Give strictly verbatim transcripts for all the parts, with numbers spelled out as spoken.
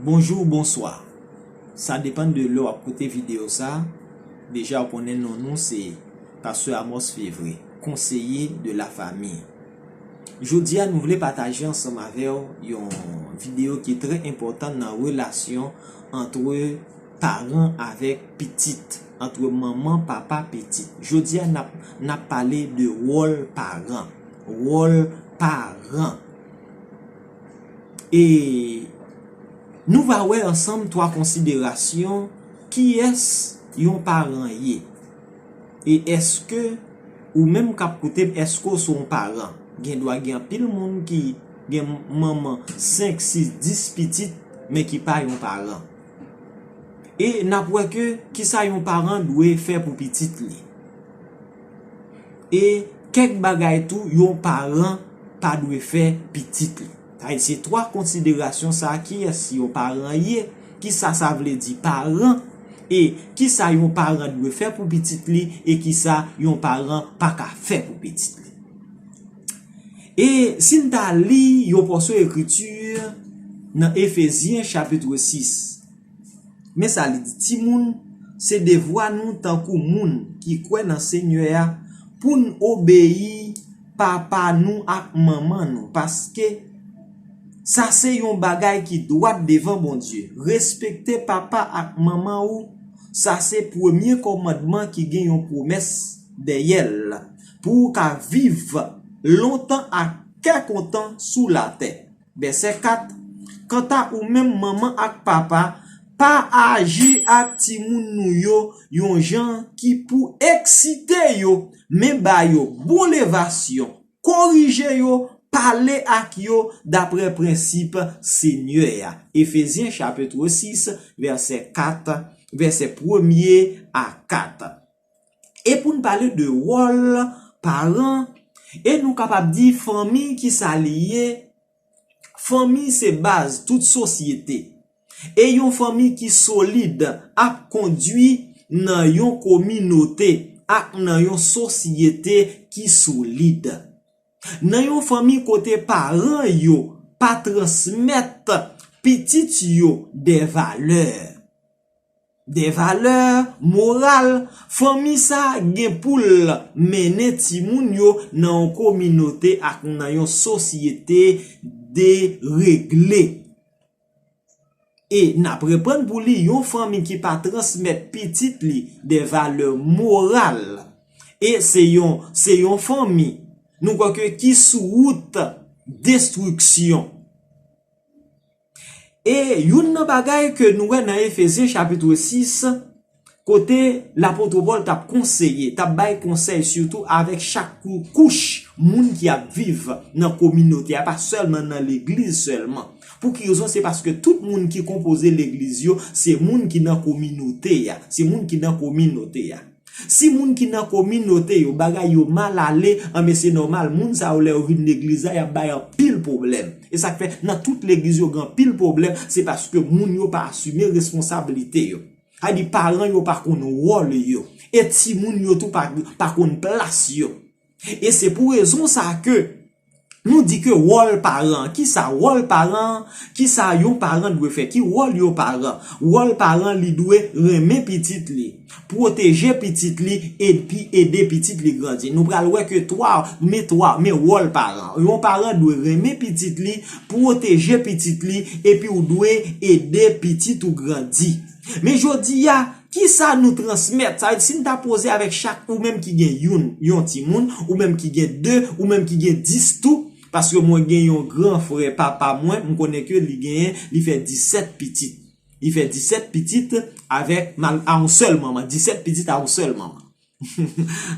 Bonjou, bonswa. Sa depann de lè w ap koute videyo sa. Deja w konnen non nou se Pastè Amos Févré, konseye de la famille. Jodi a nou vle pataje ansanm avè w yon videyo ki trè enpòtan nan relasyon antre paran avèk pitit, antre manman, papa, pitit. Jodi a n ap, n ap pale de wòl paran. Wòl paran. E nou va wè ansanm twa konsiderasyon, kiyès yon paran ye? E èske ou menm k ap koute m, èske w se yon paran? Gen dwa gen anpil moun ki gen manman senk, sis, dis pitit, men ki pa yon paran. E n ap wè ke kisa yon paran dwe fè pou pitit li. E kèk bagay tou yon paran pa dwe fè pitit li. Sa vle di se twa konsiderasyon sa, kiyès yon paran ye, kisa sa vle di paran, e kisa yon paran dwe fè pou pitit li, e kisa yon paran pa ka fè pou pitit li. E si n ta li yon pòsyon ekriti nan Efezyen chapit sis, men sa li di, timoun, se devwa nou tankou moun ki kwè nan Senyè a pou n obeyi papa nou ak manman nou, paske sa se yon bagay ki dwat devan Bondye. Respekte papa ak manman ou, sa se premye kòmandman ki gen yon pwomès dèyè l, pou w ka viv lontan ak kè kontan sou latè. Vèsè kat, kanta ou menm manman ak papa, pa aji ak timoun nou yo yon jan ki pou eksite yo, men ba yo bon levasyon, korije yo, pale ak yo dapre prensip Senyè a. Efezyen chapit sis, vèsè kat, vèsè premye a kat. E pou n pale de wòl paran, e nou kapab di fanmi kisa li ye, fanmi se baz tout sosyete. E yon fanmi ki solid ap kondui nan yon kominote ak nan yon sosyete ki solid. Nan yon fanmi kote paran yo pa transmèt pitit yo de valè, de valè moral, fanmi sa gen pou l mennen timoun yo nan yon kominote ak nan yon sosyete deregle. E n ap reprann pou li, yon fanmi ki pa transmèt pitit li de valè moral, e se yon, se yon fanmi, nou kwè ke ki sou wout destriksyon. E youn nan bagay ke nou wè nan Efezyen chapit sis, kote lapot Pòl t ap konseye, t ap bay konsèy sitou avèk chak kou-, kouch moun ki ap viv nan kominote a, pa sèlman nan legliz sèlman. Pou ki rezon? Se paske tout moun ki konpoze legliz yo, se moun ki nan kominote a, se moun ki nan kominote a. Si moun ki nan kominote yo, bagay yo mal ale, anben se nòmal, moun sa yo lè yo vin legliz la, y ap bay anpil pwoblèm. E sa k fè nan tout legliz yo gen anpil pwoblèm, se paske moun yo pa asime responsablite yo. Sa di paran yo pa konn wòl yo, e timoun yo tou pa, pa konn plas yo. E se pou rezon sa ke nou di ke wòl paran, kisa wòl paran, kisa yon paran dwe fè, ki wòl yon paran? Wòl paran, li dwe renmen pitit li, pwoteje pitit li, epi ede pitit li grandi. Nou pral wè ke twa, men twa, men wòl paran. Yon paran dwe renmen pitit li, pwoteje pitit li, epi ou dwe ede pitit ou grandi. Men jodi a, kisa nou transmèt? Sa vle di, si n ta poze avèk chak, ou menm ki gen youn, yon timoun, ou menm ki gen de, ou menm ki gen dis tou, paske mwen gen yon gran frè papa mwen, m konnen ke li genyen, li fè disèt pitit. Li fè disèt pitit avèk, mal, a yon sèl manman, disèt pitit a yon sèl manman.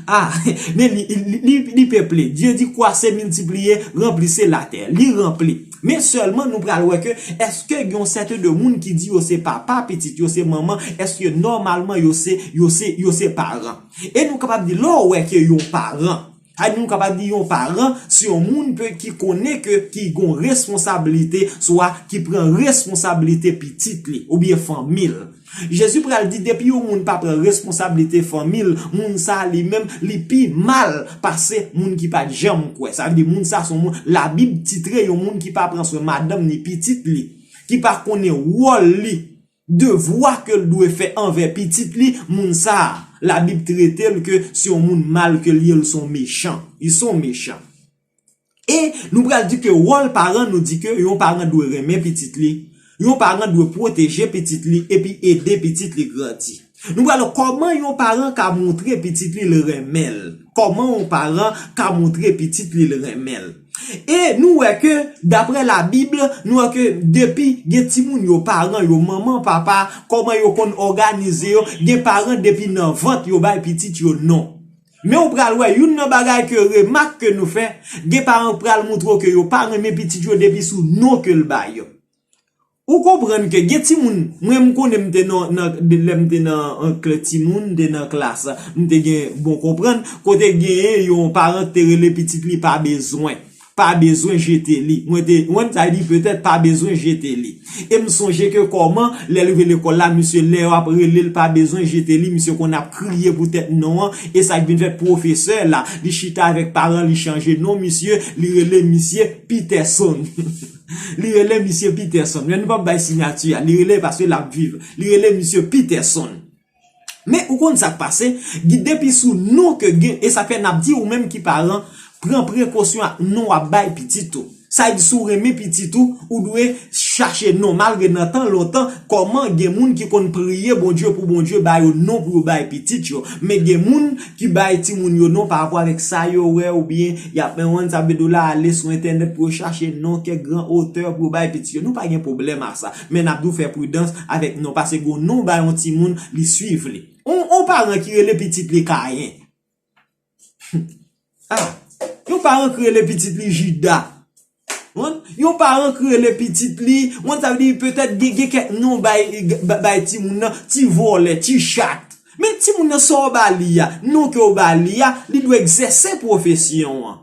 Ah, men li, li, li, li peple. Dye di, kwase, miltipliye, ranplise latè. Li ranpli. Men sèlman nou pral wè ke èske gen yon sèten de moun ki di yo se papa pitit, yo se manman, èske nòmalman yo se, yo se, yo se paran? E nou kapab di, lè w wè ke yon paran, a, nou kapab di yon paran, se yon moun pe, ki konnen ke, ki gon responsablite, swa ki pran responsablite pitit li, oubyen fanmi l. Jezi pral di, depi yon moun pa pran responsablite fanmi l, moun sa a li menm, li pi mal pase moun ki pa t janm kwè. Sa vle di, moun sa a se yon moun, Labib titre yon moun ki pa pran swen madanm ni pitit li. ki pa konnen wòl li, devwa ke l dwe fè anvè pitit li, moun sa a, Labib trete l ke se yon moun mal ke l ye, l se yon mechan. Li se yon mechan. E nou pral di ke wòl paran, nou di ke yon paran dwe renmen pitit li, yon paran dwe pwoteje pitit li epi ede pitit li grandi. Nou pral wè kòman yon paran ka montre pitit li l renmen l. Kòman yon paran ka montre pitit li l renmen l. E nou wè ke, daprè Labib, nou wè ke depi gen timoun yo, paran yo, manman, papa, kòman yo konn òganize yo, gen paran depi nan vant yo bay pitit yo non. Men ou pral wè, youn nan bagay ke remak ke nou fè, gen paran pral montre w ke yo pa renmen pitit yo depi sou non ke l ba yo. Ou konprann ke gen timoun, mwen m konnen m te nan, nan, de- lè m te nan ankle timoun, m te nan klas, m te gen bon konprann, kote genyen yon paran ki te rele pitit li pa bezwen. Pa bezwen jete li. Mwen te, mwen sa di petèt pa bezwen jete li. E m sonje ke kòman, lè l rive lekòl la, misye lè yo ap rele l pa bezwen jete li, misye konn ap kriye poutèt non an, e sa k vin fèt pwofesè la, li chita avèk paran, li chanje non misye, li rele misye Peterson. Li rele misye Peterson. Men nou p ap bay siyati a. Li rele paske l ap viv. Li rele misye Peterson. Men ou konn sa k pase, depi sou non ke gen, e sa fè n ap di ou menm ki paran, pran prekosyon ak non w ap bay pitit ou. Sa vle di si w renmen pitit ou, ou dwe chache non. Malgre nan tan lontan, kòman gen moun ki konn priye Bondye pou Bondye ba yo non pou yo bay pitit yo. Men gen moun ki bay timoun yo non pa rapò avèk sa yo wè oubyen y ap men wonn sa vle di w la ale sou entènèt pou yo chache non kèk gran otè pou yo bay pitit yo. Nou pa gen pwoblèm a sa. Men n ap di w fè pridans avèk non, paske gon non w bay yon timoun, li swiv li. On, on paran ki rele pitit li Kayen. Ah, yon paran ki rele pitit li Jida. Yon paran ki rele pitit li, mwen sa vle di petèt gen, gen kèk non bay, bay timoun nan, ti vòlè, ti chat. Men timoun nan sa w ba li a, non ke w ba li a, li dwe egzèse pwofesyon an.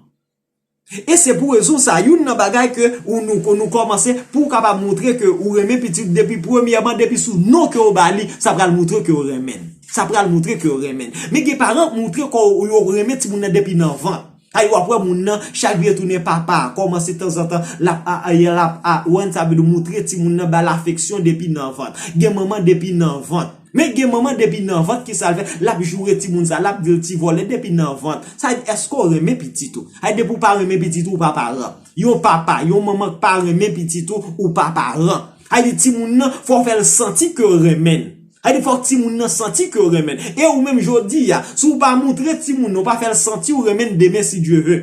E se pou rezon sa, youn nan bagay ke ou nou, nou kòmanse pou w kapab montre ke ou renmen pitit depi premyèman, depi sou non ke w ba li, sa pral montre ke w renmen l. Sa pral montre ke w renmen l. Men gen paran montre kò yo renmen timoun nan depi nan vant. Ay, w ap wè moun nan, chak vye tounen papa, kòmanse tanzantan, l ap a, a, l ap a, w konn sa vle di montre timoun nan, ba l afeksyon depi nan vant. Gen manman depi nan vant. Men gen manman depi nan vant ki sa l fè, l ap joure timoun sa, l ap di l ti vòlè depi nan vant. Sa vle di, èske w renmen pitit ou? Ay, depi w pa renmen pitit ou, ou pa paran. Yon papa, yon manman k pa renmen pitit ou, ou pa paran. Ay, di timoun nan, fò w fè l santi ke w renmen l. Sa vle di fòk timoun nan santi ke w renmen l. E ou menm jodi a, si w pa montre timoun nan, w pa fè l santi w renmen l demen si Dye ve.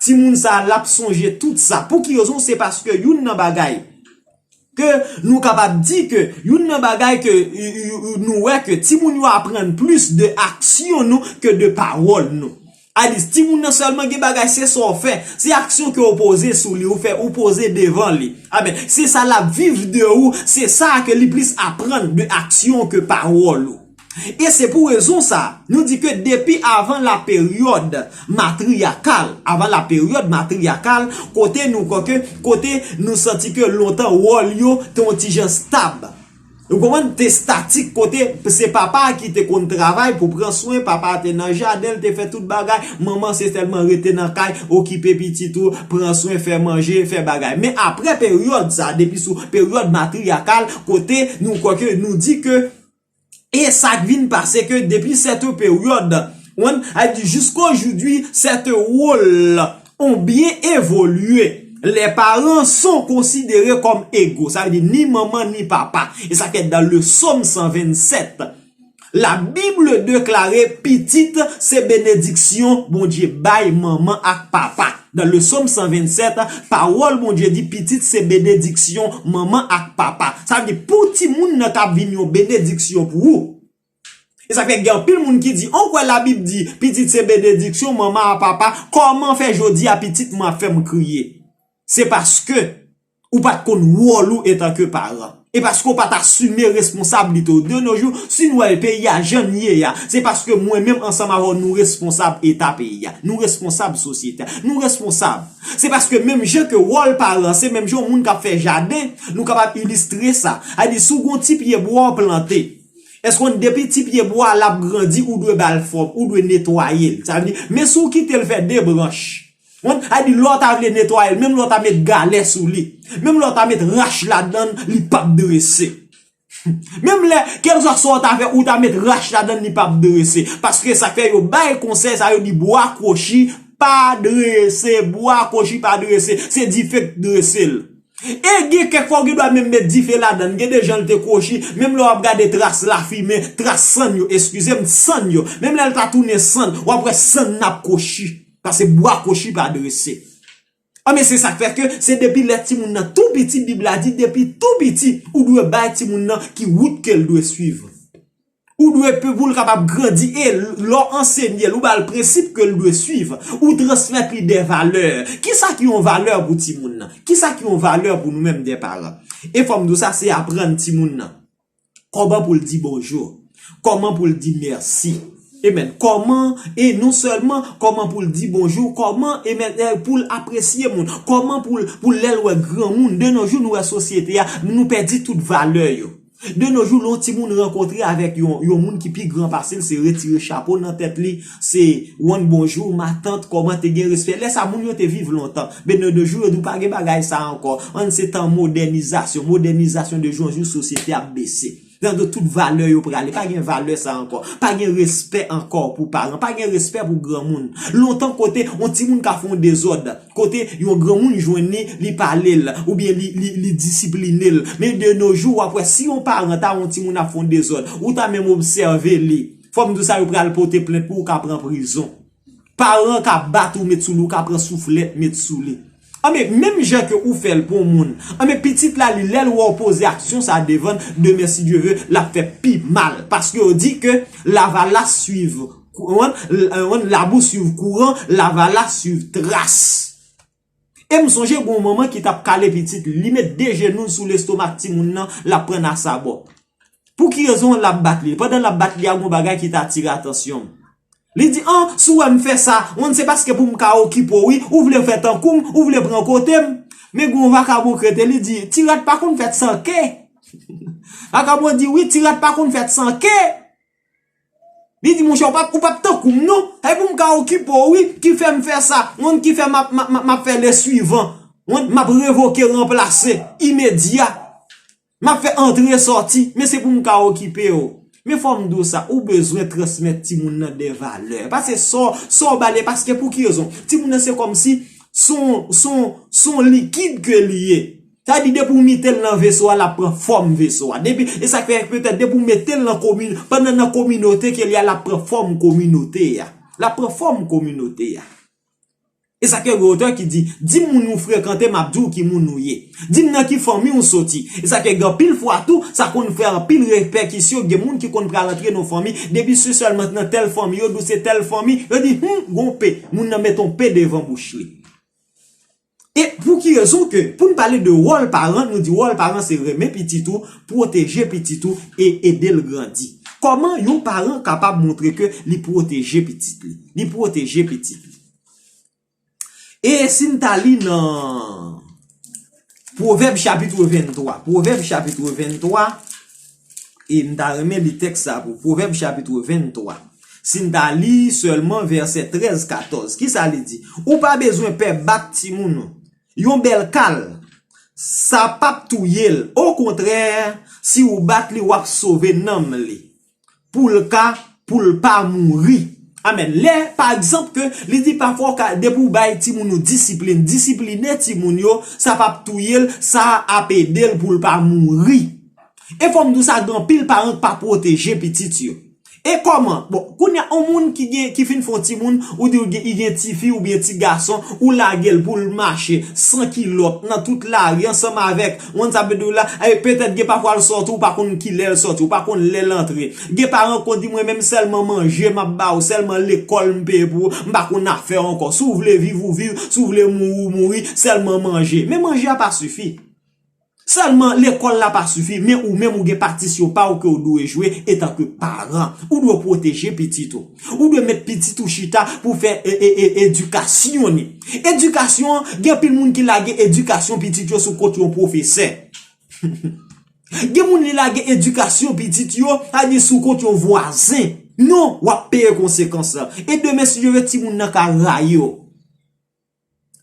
Timoun sa a, l ap sonje tout sa. Pou ki rezon? Se paske youn nan bagay ke nou kapab di ke, youn nan bagay ke y- y- y- nou wè ke timoun yo aprann plis de aksyon nou ke de pawòl nou. Sa vle di timoun nan sèlman gen bagay, se sa w fè, se aksyon ke w poze sou li, ou fè, ou poze devan li. Amèn. Se sa l ap viv de ou, se sa ke li plis aprann de aksyon ke pawòl ou. E se pou rezon sa, nou di ke depi avan la peryòd matriyakal, avan la peryòd matriyakal, kote nou kwè ke, kote nou santi ke lontan wòl yo te yon ti jan stab. Ou konprann? Te statik, kote se papa a ki te konn travay pou pran swen, papa a te nan jaden, l te fè tout bagay, manman se sèlman rete nan kay, okipe pitit ou, pran swen, fè manje, fè bagay. Men aprè peryòd sa, depi sou peryòd matriyakal, kote nou kwè ke, nou di ke, e sa k vin pase ke depi sèt peryòd, ou konprann? Sa vle di, jusqu'aujourd'hui, sèt wòl on byen evolye. Les parents sont considérés comme égaux. Sa vle di ni manman ni papa. E sa fè dans le Psaume san vennsèt, la Bible deklare pitit se benediksyon Bondye bay manman ak papa. Dans le Psaume san vennsèt, pawòl Bondye di pitit se benediksyon manman ak papa. Sa vle di pou timoun nan k ap vin yon benediksyon pou ou. E sa fè gen anpil moun ki di, an kwè Labib di, pitit se benediksyon manman a papa, kòman fè jodi a pitit mwen ap fè m kriye? Se paske ou pa t konn wòl ou etanke paran. E paske w pa t asime responsablite w. De nos jours, si nou wè peyi a jan l ye a, se paske mwen menm ansanm avè w nou responsab eta peyi a. Nou responsab sosyete a. Nou responsab. Se paske menm jan ke wòl paran, se menm jan yon moun k ap fè jaden, nou kapab ilistre sa. Sa vle di, si w gen yon ti pye bwa w plante, èske w konn depi ti pye bwa a l ap grandi, ou dwe ba l fòm, ou dwe netwaye l. Sa vle di, men si w kite l fè de branch, Konprann? A di lè w ta vle netwaye l, menm lè w ta met galè sou li, menm lè w ta met rach ladan l, li p ap drese. Menm lè, kèlswa sa w ta fè, ou ta met rach ladan l, li p ap drese. Paske sa k fè yo bay konsèy sa, yo di bwa kwochi pa drese, bwa kwochi pa drese, se dife k drese l. E gen kèk fwa ou gen dwa menm met dife ladan l, gen de jan l te kwochi, menm lè w ap gade tras lafimen, tras sann yo, eskize m, sann yo, menm lè l ta tounen sann, w ap wè sann nan ap kwochi. Paske bwa kwochi pa drese. Anben, se sa k fè ke se depi lè timoun nan tou piti, Bib la di depi tou piti, ou dwe bay timoun nan ki wout ke l dwe swiv. Ou dwe pe pou l kapab grandi e lè w ansenye l, ou ba l prensip ke l dwe swiv, ou transmèt li de valè. Kisa ki yon valè pou timoun nan? Kisa ki yon valè pou nou menm de paran? E fò m di w sa, se aprann timoun nan kòman pou l di bonjou, kòman pou l di mèsi. Amen. Kòman, e non sèlman kòman pou l di bonjou, kòman, amen, eh, pou l apresye moun, kòman pou l, pou lè l wè granmoun. De nos jours, nou wè sosyete a, nou pèdi tout valè yo. De nos jours, lè yon timoun rankontre avèk yon, yon moun ki pi gran pase l, se retire chapo nan tèt li, se one bonjou, matant, kòman te gen respè. Lè sa, moun yo te viv lontan. Men de nos jours, yo di w pa gen bagay sa ankò. Ann se tan modènizasyon. Modènizasyon de jou an jou, sosyete ap bese. Nan de tout valè yo prale. Pa gen valè sa ankò. Pa gen respè ankò pou paran. Pa gen respè pou granmoun. Lontan kote, yon timoun ka fè yon dezòd. Kote yon granmoun jwenn li, li pale l, oubyen li, li, li disipline l. Men de nos jours, w ap wè si yon paran ta wè yon timoun ap fè yon dezòd, ou ta menm obsève li. Fò m di w sa, yo pral pote plent pou ou ka pran prizon. Paran ka bat ou met sou li, ou ka pran souflèt met sou li. Anben, menm jan ke ou fè l pou yon moun, anben, pitit la, li, lè l wè w poze aksyon sa devan l, demen, si Dye ve, l ap fè pi mal. Paske yo di ke lavalas swiv kouran, l-, l-, labou swiv kouran, lavalas swiv tras. E m sonje gen yon manman ki t ap kale pitit li, li met de jenou l sou lestomak timoun nan, l ap pran n asabò. Pou ki rezon l ap bat li? Pandan l ap bat li a, gen yon bagay ki t atire atansyon m. Li di, an, si w wè m fè sa, w konn se paske pou m ka okipe w, wi, ou vle fè tankou m, ou vle pran kote m. Men gen yon vakabon k rete, li di, ti rat pa konn fèt san ke. Vakabon di, wi, ti rat pa konn fèt san ke. Li di, monchè, ou p ap, ou p ap tankou m, non. E pou m ka okipe w, wi, ki fè m fè sa, w konn ki fè m ap, m ap, m ap, m ap fè le swivan. W konn, m ap revoke, ranplase, imedya. M ap fè antre sòti, men se pou m ka okipe w. Men fò m di w sa, ou bezwen transmèt timoun nan de valè. Paske sa w, sa w ba li, paske pou ki rezon? Timoun nan se kòmsi se yon, se yon, se yon likid ke li ye. Sa di depi w mete l nan veso a, l ap pran fòm veso a. Depi, e sa k fè petèt depi w mete l nan komin-, pandan nan kominote ke li a, l ap pran fòm kominote a. L ap pran fòm kominote a. E sa ke gen otè ki di, di m moun ou frekante, m ap di w ki moun ou ye. Di m nan ki fanmi ou soti. E sa ke gen anpil fwa tou, sa konn fè anpil repèkisyon, gen moun ki konn pral antre nan fanmi, depi se sèlman nan tèl fanmi, yo di w se tèl fanmi, yo di, hmm, gon pe, moun nan met yon pe devan bouch li. E pou ki rezon ke, pou n pale de wòl paran, nou di wòl paran se renmen pitit ou, pwoteje pitit ou e ede l grandi. Kòman yon paran kapab montre ke li pwoteje pitit li? Li pwoteje pitit li. E si n ta li nan Pwovèb chapit venntwa, Pwovèb chapit venntwa, e m ta renmen li tèks sa pou Pwovèb chapit venntwa. Si n ta li sèlman vèsè trèz, katòz, kisa li di? Ou pa bezwen pè bat timoun ou. Yon bèl kal, sa p ap touye l. Okontrè, si w bat li, w ap sove nanm li. Pou l ka, pou l pa mouri. Amèn. Lè, pa egzanp, ke li di pafwa w ka, depi w bay timoun ou disiplin, disipline timoun yo, sa p ap touye l, sa ap ede l pou l pa mouri. E fò m di w sa, gen anpil paran k pa pwoteje pitit yo. E kòman? Bon, kounye a, yon moun ki gen, ki fin fè yon timoun, ou di w gen, li gen tifi oubyen ti gason, ou lage l pou l mache san kilòt nan tout lari ansanm avèk, w konn sa m vle di w la, e petèt gen pafwa l sòti, ou pa konn kilè l sòti, ou pa konn lè l antre. Gen paran k konn di mwen menm sèlman manje m ap ba w, sèlman lekòl m peye pou ou, m pa konn afè w ankò. Si w vle viv, ou viv, si w vle mouri, ou mouri, sèlman manje. Men manje a pa sifi. Sèlman lekòl la pa sifi, men ou menm ou gen patisyon pa w ke w dwe jwe etanke paran. Ou dwe pwoteje pitit ou. Ou dwe met pitit ou chita pou fè e, e, e, edikasyon li. Edikasyon an, gen anpil moun ki lage edikasyon pitit yo sou kont yon pwofesè. Gen moun li lage edikasyon pitit yo, sa di sou kont yon vwazen. Non, w ap peye konsekans lan. E demen, si Dye vle, timoun nan ka rayi w.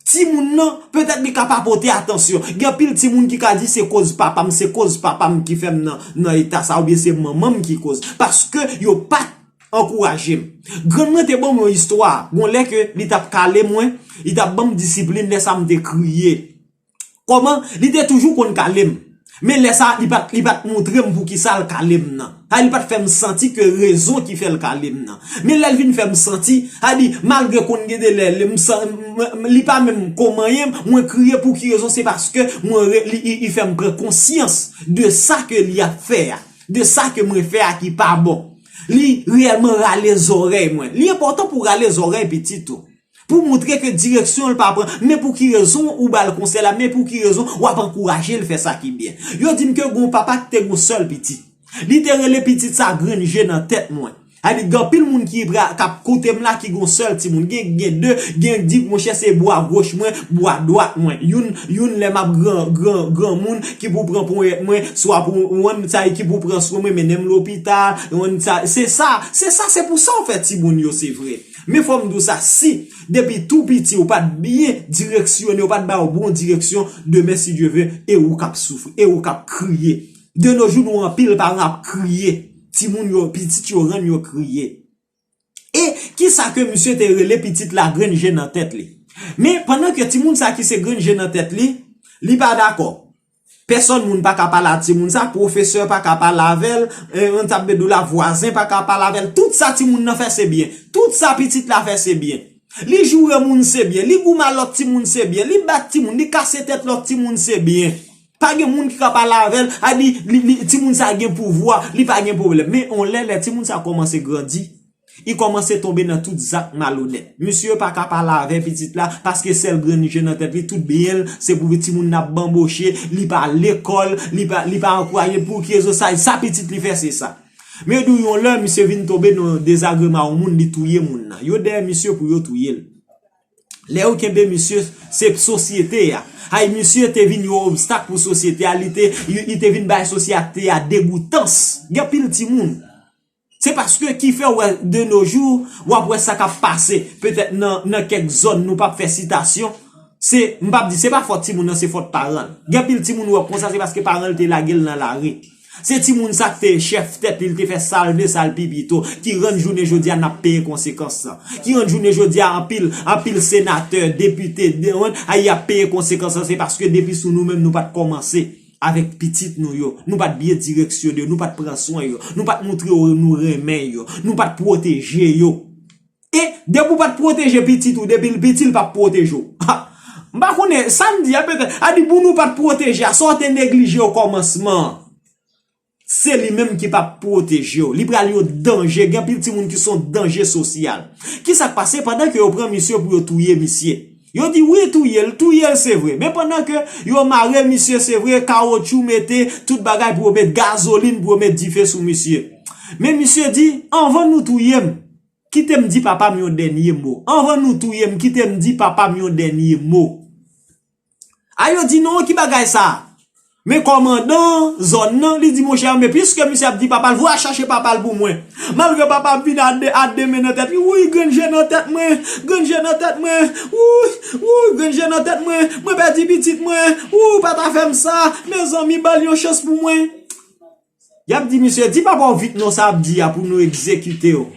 Timoun nan, petèt li ka pa pote atansyon. Gen anpil timoun ki ka di se koz papa m, se koz papa m ki fè m nan, nan eta sa, oubyen se manman m ki koz. Paske yo pa t ankouraje m. Grann mwen te ban m yon istwa. Gon lè ke li t ap kale mwen, li t ap ban m disiplin, lè sa m te kriye. Kòman? Li te toujou konn kale m. Men lè sa, li pa t, li pa t montre m poukisa l kale m nan. Sa, li pa t fè m santi ke rezon ki fè l kale m nan. Men lè l vin fè m santi, sa di, malgre konn gen de lè, li, m san-, m, m, li pa menm konmanyen m, mwen kriye pou ki rezon, se paske mwen re-, li, li, li fè m pran konsyans de sa ke li ap fè a, de sa ke mwen fè a ki pa bon. Li reyèlman rale zòrèy mwen. Li enpòtan pou w rale zòrèy pitit ou. Pou montre ke direksyon l pa pran, men pou ki rezon ou ba l konsèy la, men pou ki rezon w ap ankouraje l fè sa ki byen. Yo di m ke gon papa ki te gon sèl pitit. Li te rele pitit sa grenn je nan tèt mwen. Sa di, gen anpil moun ki pra-, k ap koute m la ki gon sèl timoun. Gen, gen de, gen di, monchè, se bwa goch mwen, bwa dwat mwen. Youn, youn lè m ap gran, gran, granmoun ki pou pran ponyèt mwen, swa pou, ou konn sa ki pou pran swen mwen, mennen m lopital, ou konn sa, se sa, se sa, se pou sa w fè timoun yo, se vre. Men fò m di w sa, si depi tou piti ou pa t byen direksyone, ou pa t ba yo bon direksyon, demen, si Dye ve, e ou k ap soufri, e ou k ap kriye. De nos jours, nou anpil paran ap kriye. Timoun yo, pitit yo rann yo kriye. E kisa ke misye te rele pitit la grenn je nan tèt li? Men pandan ke timoun sa ki se grenn je nan tèt li, li pa dakò. Pèsòn moun pa ka pale a timoun sa, pwofesè pa ka pale avè l, e, yon tab bedou la, vwazen pa ka pale avè l. Tout sa timoun nan fè se byen. Tout sa pitit la fè se byen. Li joure moun se byen. Li goumen a lòt timoun se byen. Li bat timoun, li kase tèt lòt timoun se byen. Pa gen moun ki ka pale avè l, a di, li, li, timoun sa gen pouvwa, li pa gen pwoblèm. Men on lè, lè timoun sa kòmanse grandi, li kòmanse tonbe nan tout zak malonèt. Misye pa ka pale avè pitit la, paske sèl grenn je nan tèt li, tout byen l, se pou timoun nan ap banboche, li pa lekòl, li pa, li pa ankouraje, pou ki rezon sa, sa pitit li fè, se sa. Men yo di w yon lè, misye vin tonbe nan dezagreman yon moun, li touye moun nan. Yo dèyè misye pou yo touye l. Lè yo kenbe misye, se sosyete a. Ay, misye te vin yon obstak pou sosyete a, li te, li te vin bay sosyete a degoutans. Gen anpil timoun. Se paske ki fè w wè de nos jours, w ap wè sa k ap pase. Petèt nan, nan kèk zòn nou p ap fè sitasyon. Se, m p ap di, se pa fòt timoun nan, se fòt paran l. Gen anpil timoun ou wè konsa, se paske paran l te lage l nan lari. Se timoun sa k te chèf tèt li, li te fè sa l vle, sa l pi pito, ki rann jounen jodi a n ap peye konsekans lan. Ki rann jounen jodi a anpil, anpil senatè, depite, de, ay ap peye konsekans lan, se paske depi sou nou menm nou pa t kòmanse avèk pitit nou yo, nou pa t byen direksyone yo, nou pa t pran swen yo, nou pa t montre yo nou renmen yo, nou pa t pwoteje yo. E depi w pa t pwoteje pitit ou, depi l piti, l p ap pwoteje w. Ha! M pa konnen, sa m di a petèt, a di moun ou pa t pwoteje a, sa w te neglije okòmansman an. Se li menm ki p ap pwoteje w. Li pral yon danje. Gen anpil timoun ki se yon danje sosyal. Kisa k pase pandan ke yo pran misye pou yo touye misye? Yo di, wi, touye l, touye l, se vre. Men pandan ke yo mare misye, se vre, kawotchou mete, tout bagay pou yo met gazolin, pou yo met dife sou misye. Men misye di, anvan nou touye m, kite m di papa m yon dènye mo. Anvan nou touye m, kite m di papa m yon dènye mo. A yo di, non, ki bagay sa? Men kòmandan zòn nan, li di, monchè, men piske misye ap di papa l, voye al chache papa l pou mwen. Malgre papa ap vin a de, a de men nan tèt li, wouyy, grenn je nan tèt mwen, grenn je nan tèt mwen, wouyy, wouyy, grenn je nan tèt mwen, mwen pèdi pitit mwen, wouyy, pa ta fè m sa, mezanmi, ba l yon chans pou mwen. Y ap di misye, di papa w vit non sa ap di a pou nou egzekite w.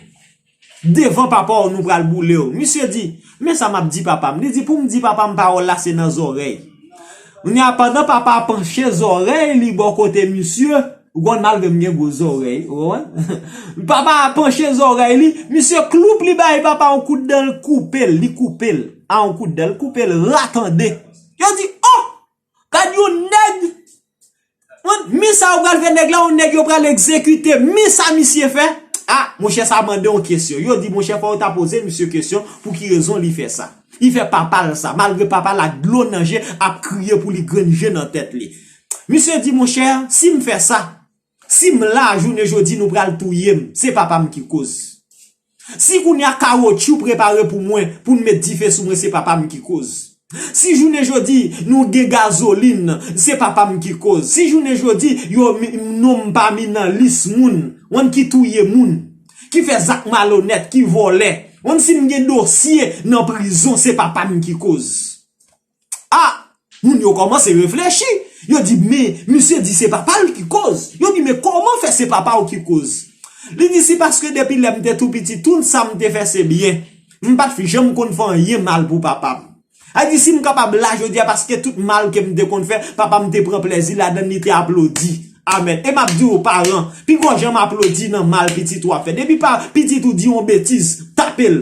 Devan papa w nou pral boule w. Misye di, men sa m ap di papa m. Li di, pou m di papa m pawòl la se nan zòrèy. Kounye a, pandan papa a panche zòrèy li bò kote misye, ou konn malgre m gen gwo zòrèy, ou konprann? Papa a panche zòrèy li, misye kloup li bay papa yon kout dan l koupe l, li koupe l. A yon kout dan l koupe l, ra tande. Yo di, oh! Gad yon nèg! Mwen, men sa yo pral fè nèg la, yon nèg yo pral egzekite, men sa misye fè. A, monchè, sa mande yon kesyon. Yo di, monchè, fò yo ta poze misye kesyon pou ki rezon li fè sa. Li fè papa l sa, malgre papa l ak dlo nan je ap kriye pou li, grenn je nan tèt li. Misye di, monchè, si m fè sa, si m la, jounen jodi, nou pral touye m, se papa m ki koz. Si kounye a kawotchou prepare pou mwen, pou n met dife sou mwen, se papa m ki koz. Si jounen jodi, nou gen gazolin, se papa m ki koz. Si jounen jodi, yo mi-, non m pa mi nan lis moun, moun ki touye moun, ki fè zak malonèt, ki vòlè, moun si m gen dosye nan prizon, se papa m ki koz. A! Moun yo kòmanse reflechi. Yo di, men, misye di se papa l ki koz. Yo di, men kòman fè se papa w ki koz? Li di, se paske depi lè m te tou piti, tout sa m te fè se byen. M pa t janm konn fè anyen mal pou papa m. A di, si m kapab la jodi a, paske tout mal ke m te konn fè, papa m te pran plèzi ladan l, li te aplodi. Amèn. E m ap di w, paran, pi gwo jan m aplodi nan mal pitit ou ap fè. Depi pa pitit ou di yon betiz, tape l.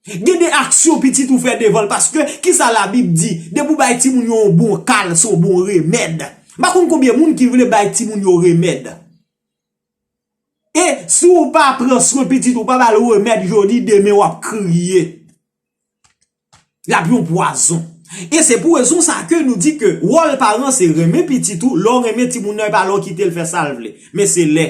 Gen de aksyon pitit ou fè devan l, paske kisa Labib di? Depi w bay timoun yo yon bon kal, se yon bon remèd. M pa konn konbyen moun ki vle bay timoun yo remèd. E si w pa pran swen pitit ou, pa ba l remèd jodi, demen w ap kriye. L ap yon pwazon. E se pou rezon sa ke nou di ke wòl paran se renmen pitit ou, lè w renmen timoun nan, e pa lè w kite l fè sa l vle. Men se lè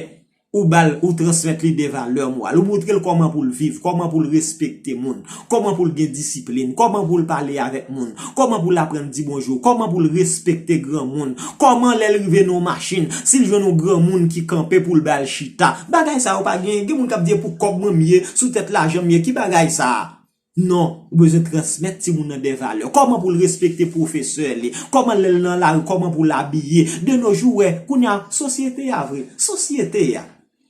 ou ba l, ou transmèt li de valè moral. Ou montre l kòman pou l viv, kòman pou l respekte moun, kòman pou l gen disiplin, kòman pou l pale avèk moun, kòman pou l aprann di bonjou, kòman pou l respekte granmoun, kòman lè l rive nan yon machin, si l jwenn yon granmoun ki kanpe pou l ba l chita. Bagay sa yo pa genyen. Gen moun k ap di e pou kòb mwen m ye, sou tèt lajan m ye. Ki bagay sa a? Non, ou bezwen transmèt timoun nan de valè. Kòman pou l respekte pwofesè li? Kòman lè l nan lari, kòman pou l abiye? De nos jours, wè, kounye a, sosyete a vre. Sosyete a.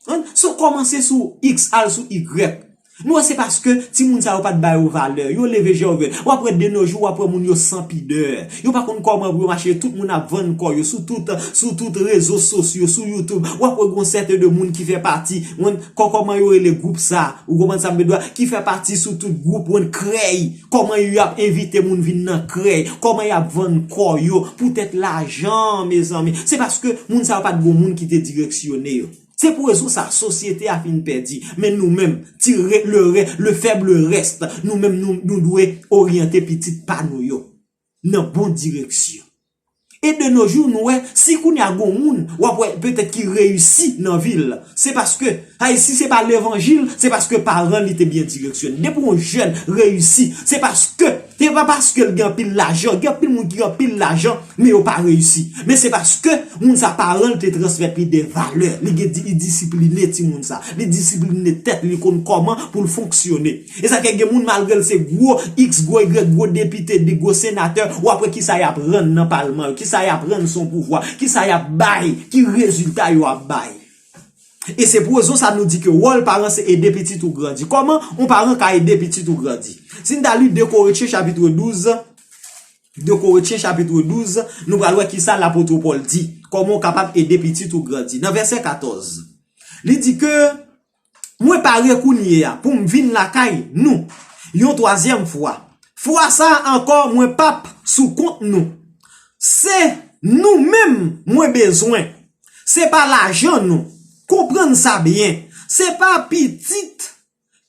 An, so kòmanse sou X, al sou Y. Nou wè se paske timoun sa yo pa t ba yo valè. Yo leve je yo vè. W ap wè de nos jours, w ap wè moun yo san pidè. Yo pa konn kòman pou yo mache. Tout moun ap vann kò yo sou tout, sou tout rezo sosyo, sou YouTube. W ap wè gon sèten de moun ki fè pati, w konn kò-, kòman yo rele gwoup sa. Ou konprann sa m vle di a? Ki fè pati sou tout gwoup, w konn krèy. Kòman y ap envite moun vin nan krèy? Kòman y ap vann kò yo poutèt lajan, mezanmi? Se paske moun sa yo pa t gon moun ki te direksyone yo. Se pou rezon sa, sosyete a fin pèdi. Men nou menm, ti re-, le re-, le faible reste, nou menm, nou, nou dwe oryante pitit pa nou yo nan bon direksyon. E de nos jours, nou wè, si kounye a gon moun, w ap wè petèt ki reyisi nan vi l, se paske, ay, si se pa levanjil, se paske paran li te byen direksyone. Depi yon jèn reyisi, se paske, se pa paske l gen anpil lajan, gen anpil moun ki gen anpil lajan, men yo pa reyisi. Men se paske moun sa, paran l te transmèt li de valè, li gen di-, li disipline timoun sa, li disipline tèt li, konn kòman pou l fonksyone. E sa fè gen moun, malgre l se gwo X, gwo Y, gwo depite, de gwo senatè, w ap wè kisa y ap rann nan palman yo, kisa y ap rann sou pouvwa, kisa y ap bay, ki rezilta yo ap bay. E se pou rezon sa nou di ke wòl paran se ede pitit ou grandi. Kòman yon paran ka ede pitit ou grandi? Si n ta li de Korentyen chapit douz, de Korentyen chapit douz, nou pral wè kisa lapot Pòl di. Kòman w kapab ede pitit ou grandi? Nan vèsè katòz, li di ke, mwen pare kounye a pou m vin lakay nou yon twazyèm fwa. Fwa sa a ankò, mwen p ap sou kont nou. Se nou menm mwen bezwen. Se pa lajan nou. Konprann sa byen. Se pa pitit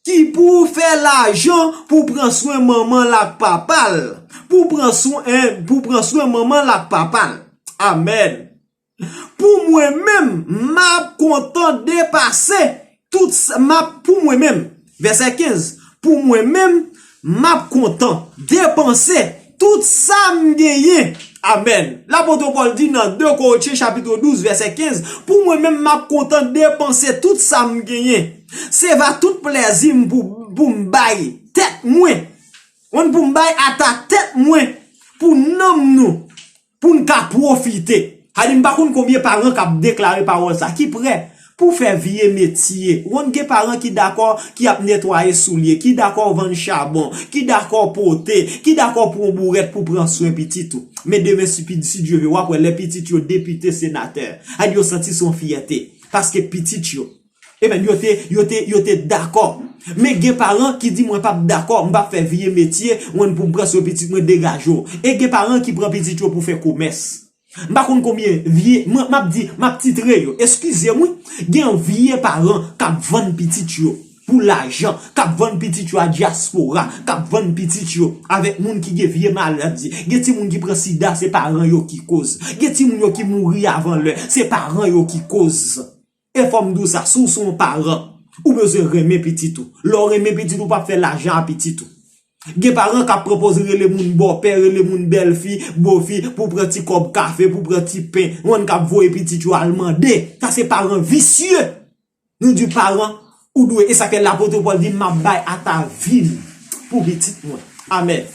ki pou fè lajan pou pran swen manman l ak papa l. Pou pran swen, pou pran swen manman l ak papa l. Amèn. Pou mwen menm, m ap kontan depase tout sa, m ap, pou mwen menm, vèsè kenz, pou mwen menm, m ap kontan depanse tout sa m genyen. Amèn. Lapot Pòl di nan de Korentyen chapit douz, vèsè kenz, pou mwen menm, m ap kontan depanse tout sa m genyen. Se va tout plèzi m pou, pou m bay tèt mwen. Konn pou m bay ata tèt mwen, pou nanm nou, pou n ka pwofite. Sa di m pa konn konbyen paran k ap deklare pawòl sa, ki prè pou fè vye metye. Ou konn gen paran ki dakò, ki ap netwaye soulye, ki dakò vann chabon, ki dakò pote, ki dakò pran bourèt pou pran swen pitit ou. Men demen, si pi-, si Dye vle, w ap wè lè pitit yo depite, senatè, sa di yo santi se yon fyète. Paske pitit yo, amen, yo te, yo te, yo te dakò. Men gen paran ki di, mwen p ap dakò, m p ap fè vye metye, mwen pou m pran swen pitit mwen, degaje w. E gen paran ki pran pitit yo pou fè komès. M pa konn konbyen vye, mwen, m ap di, m ap titre yo, eskize m wi. Gen vye paran k ap vann pitit yo pou lajan, k ap vann pitit yo a dyaspora, k ap vann pitit yo avèk moun ki gen vye maladi. Gen timoun ki pran sida, se paran yo ki koz. Gen timoun yo ki mouri avan lè, se paran yo ki koz. E fò m di w sa, si w se yon paran, ou bezwen renmen pitit ou. Lè w renmen pitit ou, w p ap fè lajan a pitit ou. Gen paran k ap pran pòz rele moun bòpè, rele moun bèlfi, bofi, pou pran ti kòb kafe, pou pran ti pen. Yon k ap voye pitit yo al mande. Sa se paran visye. Nou di paran, ou dwe, e sa fè lapot Pòl di, m ap bay ata vi m pou pitit mwen. Amèn.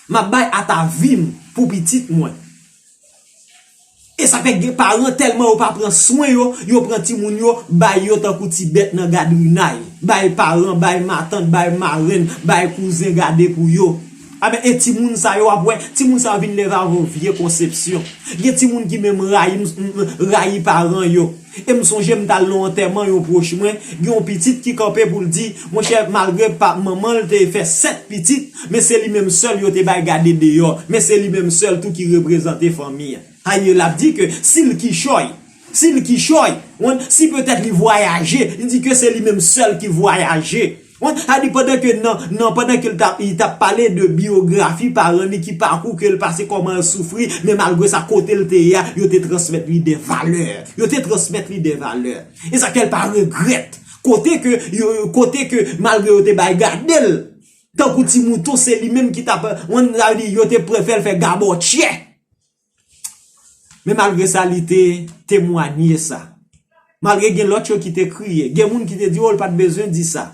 M ap bay ata vi m pou pitit mwen. E sa fè gen paran tèlman yo pa pran swen yo, yo pran timoun yo, bay yo tankou ti bèt nan gadrinay. Bay paran, bay matant, bay marenn, bay kouzen gade pou yo. Amen, e timoun sa yo, w ap wè, timoun sa yo vin leve avè yon vye konsepsyon. Gen timoun ki menm rayi, m- m- rayi paran yo. E m sonje m t al nan antèman yon pwòch mwen, gen yon pitit ki kanpe pou l di, monchè, malgre pa manman l te fè sèt pitit, men se li menm sèl yo te bay gade deyò, men se li menm sèl tou ki reprezante fanmi an. Aye, l ap di ke si l kichòy, si l kichòy, si petèt li vwayaje, li di ke se li menm sèl ki vwayaje. Sa di pandan ke nan, nan pandan ke l t ap, li t ap pale de biyografi paran li, ki pakou ke l pase, kòman l soufri, men malgre sa, kote l te ye a, yo te transmèt li de valè. Yo te transmèt li de valè. E sa fè l pa regrèt. Kote ke, yo, kote ke, malgre yo te bay gade l, tankou ti mouton, se li menm ki t ap, sa vle di, yo te prefere l fè gabòtyè. Men malgre sa, li te temwanye sa. Malgre gen lòt yo ki te kriye, gen moun ki te di, oh, l pa t bezwen di sa.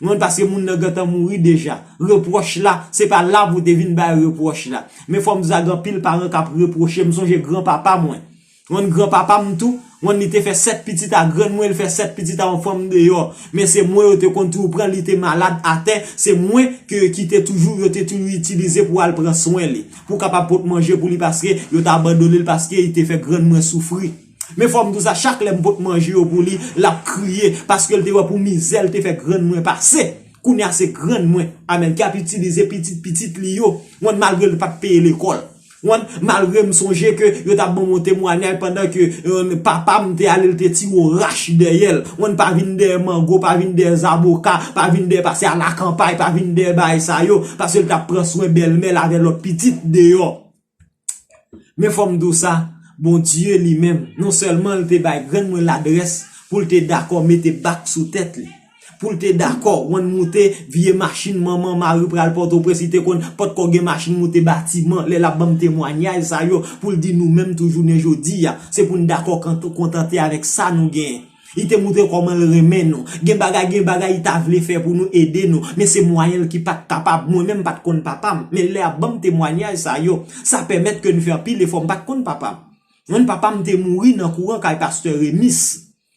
Mwen, paske moun nan gentan mouri deja. Repwòch la, se pa la pou te vin bay repwòch la. Men fò m di sa, gen anpil paran k ap repwoche. M sonje granpapa mwen. Mwen, granpapa m tou, mwen, li te fè sèt pitit a grann mwen, li fè sèt pitit a yon fanm deyò. Men se mwen yo te konn toujou pran, li te malad atè, se mwen ke, ki te toujou, yo te toujou itilize pou al pran swen li, pou kapab pot manje pou li, paske yo t abandone l, paske li te fè grann mwen soufri. Men fò m di w sa, chak lè m pot manje yo pou li, l ap kriye, paske l te wè pou mizè l te fè grann mwen pase. Kounye a se grann mwen, amèn, ki ap itilize pitit pitit li yo, mwen, malgre l pa t peye lekòl. Mwen, malgre m sonje ke yo t ap ban m yon temwanyaj pandan ke, euh, papa m te ale, l te tire w rach dèyè l. Mwen, pa vin dèyè mango, pa vin dèyè zaboka, pa vin dèyè pase a lakanpay, pa vin dèyè bagay sa yo, paske l t ap pran swen bèlmè l avè lòt pitit deyò. Men fò m di w sa, Bondye li menm, non sèlman l te bay grann mwen ladrès pou l te dakò mete bak sou tèt li, pou l te dakò, mwen, moute vye machin manman mari pral Pòtoprens, li te konn potko gen machin, moute batiman, lè l ap ban m temwanyaj sa yo, pou l di nou menm tou jounen jodi a, se pou n dakò kant- kontante avèk sa nou genyen. Li te montre kòman l renmen nou. Gen bagay, gen bagay li ta vle fè pou nou, ede nou. Men se mwayen l ki pa t kapab. Mwen menm m pa t konn papa m. Men lè y ap ban m temwanyaj sa yo, sa pèmèt ke n fè anpil efò. M pa t konn papa m. Mwen, papa m te mouri nan kouran kay pastè Remis.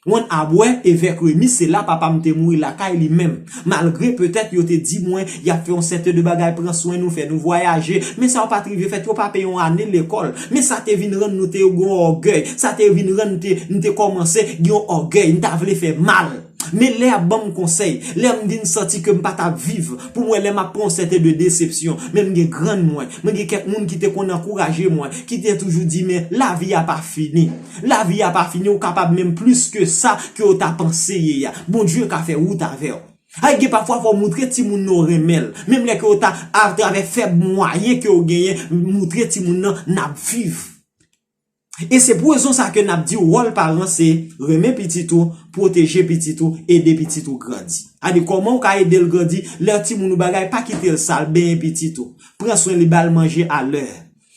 Mwen, Abwè, evèk Remis, se la papa m te mouri lakay li menm. Malgre petèt yo te di mwen, y ap fè yon sèten de bagay, pran swen nou, fè nou vwayaje, men sa yo pa t rive fèt, yo pa peye yon ane lekòl. Men sa te vin rann nou te gen ògèy, sa te vin rann te, m te kòmanse gen yon ògèy, m ta vle fè mal. Men lè y ap ban m konsèy, lè m vin santi ke m pa t ap viv, pou mwen lè m ap pran yon sèten de desepsyon, men m gen grann mwen, mwen gen kèk moun ki te konn ankouraje mwen, ki te toujou di, men lavi a pa fini. Lavi a pa fini, ou kapab menm plis ke sa ke w ta panse ye a. Bondye ka fè wout avè w. Ay, gen pafwa fò w montre timoun nan w renmen l. Menm lè ke w ta, atravè fèb mwayen ke w genyen, montre timoun nan n ap viv. E se pou rezon sa ke n ap di w wòl paran se renmen pitit ou, pwoteje pitit ou, ede pitit ou grandi. Sa di kòman w ka ede l grandi, lè timoun ou bagay, pa kite l sal, benyen pitit ou. Pran swen li, ba l manje alè.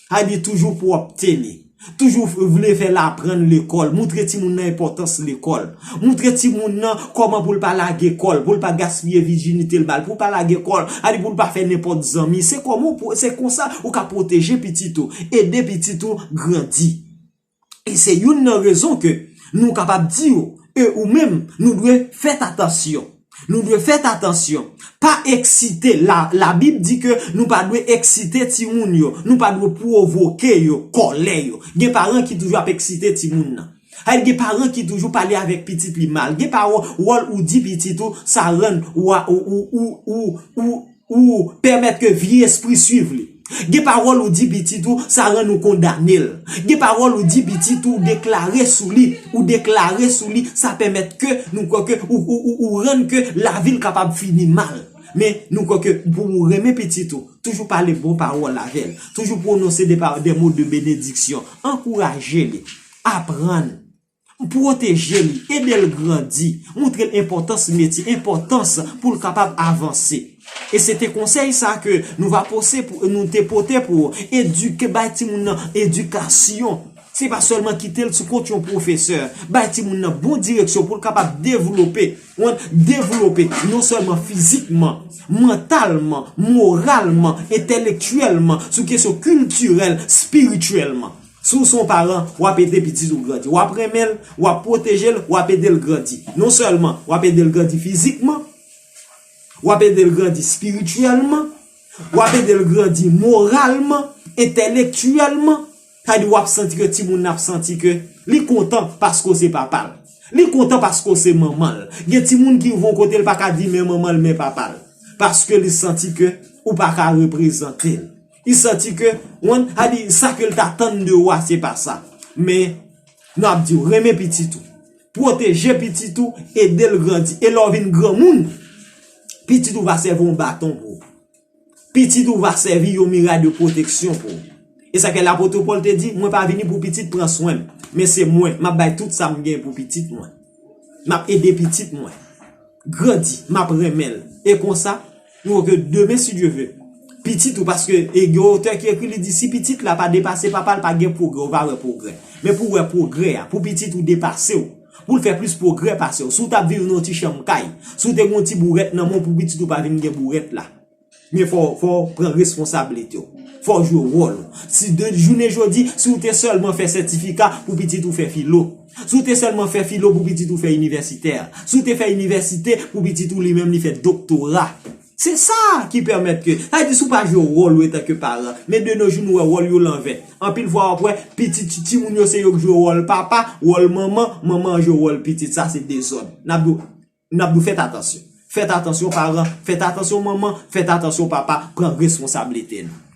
Sa di toujou pwòpte li. Toujou vle fè l aprann lekòl. Montre timoun nan enpòtans lekòl. Montre timoun nan kòman pou l pa lage kò l, pou l pa gaspiye vijinite l ba l, pou l pa lage kò l. Sa di pou l pa fè nenpòt zanmi. Se kòman w pwo- se konsa ou ka pwoteje pitit ou, ede pitit ou grandi. E se youn nan rezon ke nou kapab di w, e ou menm, nou dwe fèt atansyon. Nou dwe fèt atansyon. Pa eksite. La, Labib di ke nou pa dwe eksite timoun yo. Nou pa dwe pwovoke yo, kòlè yo. Gen paran ki toujou ap eksite timoun nan. Ay, gen paran ki toujou pale avèk pitit li mal. Gen pawòl ou di pitit ou, sa rann ou, ou, ou, ou, ou, ou, ou pèmèt ke vye espri swiv li. Gen pawòl ou di pitit ou, sa rann ou kondane l. Gen pawòl ou di pitit ou, deklare sou li, ou deklare sou li, sa pèmèt ke nou kwè ke ou, ou, ou, ou rann ke lavi l kapab fini mal. Men nou kwè ke pou ou renmen pitit ou, toujou pale bon pawòl avè l. Toujou pwononse de pa- de mo de benediksyon. Ankouraje li. Aprann. Pwoteje li, ede l grandi, montre l enpòtans metye, enpòtans pou l kapab avanse. E se te konsèy sa ke nou va pose pou, nou te pote pou edike, bay timoun nan edikasyon. Se pa sèlman kite l sou kont yon pwofesè. Bay timoun nan bon direksyon pou l kapab devlope, ou konprann, devlope non sèlman fizikman, mantalman, moralman, entèlektyèlman, sou kesyon kiltirèl, espirityèlman. Si w se yon paran, w ap ede pitit ou grandi. W ap renmen l, w ap pwoteje l, w ap ede l grandi. Non sèlman w ap ede l grandi fizikman, w ap ede l grandi espirityèlman, w ap ede l grandi moralman, entèlektyèlman. Sa di w ap santi ke timoun nan ap santi ke li kontan paske w se papa l. Li kontan paske w se manman l. Gen timoun ki rive yon kote l pa ka di men manman l, men papa l. Paske li santi ke ou pa ka reprezante l. Li santi ke, ou konprann, sa di sa ke l t atann de ou a, se pa sa. Men, nou ap di w, renmen pitit ou. Pwoteje pitit ou, ede l grandi. E lè w vin granmoun, pitit ou va sèvi yon baton pou ou. Pitit ou va sèvi yon miray de pwoteksyon pou ou. E sa ke lapot Pòl te di, mwen pa vini pou pitit pran swen m, men se mwen, m ap bay tout sa m gen pou pitit mwen. M ap ede pitit mwen grandi, m ap renmen l. E konsa, nou wè ke demen, si Dye ve, pitit ou, paske e gen otè ki ekri, li di, si pitit la pa depase papa l, pa gen pwogrè, ou va wè pwogrè. Men pou w wè pwogrè a, pou pitit ou depase w, pou l fè plis pwogrè pase w, si w t ap viv nan yon ti chanm kay, si w te gen yon ti bourèt nan men w, pou pitit ou pa vin gen bourèt la. Men fò, fò w pran responsablite w. Fò w jwe wòl ou. Si de jounen jodi, si w te sèlman fè sètifika, pou pitit ou fè filo. Si w te sèlman fè filo, pou pitit ou fè inivèsitè. Si w te fè inivèsite, pou pitit ou li menm li fè doktora. Se sa ki pèmèt ke, sa vle di si w pa jwe wòl ou etanke paran, men de nos jours nou wè wòl yo lanvè. Anpil fwa w ap wè pitit, timoun yo se yo k jwe wòl papa, wòl manman, manman an jwe wòl pitit. Sa se dezòd. N ap di w, n ap di w fèt atansyon. Fèt atansyon paran, fèt atansyon manman, fèt atansyon papa, pran responsablite nou.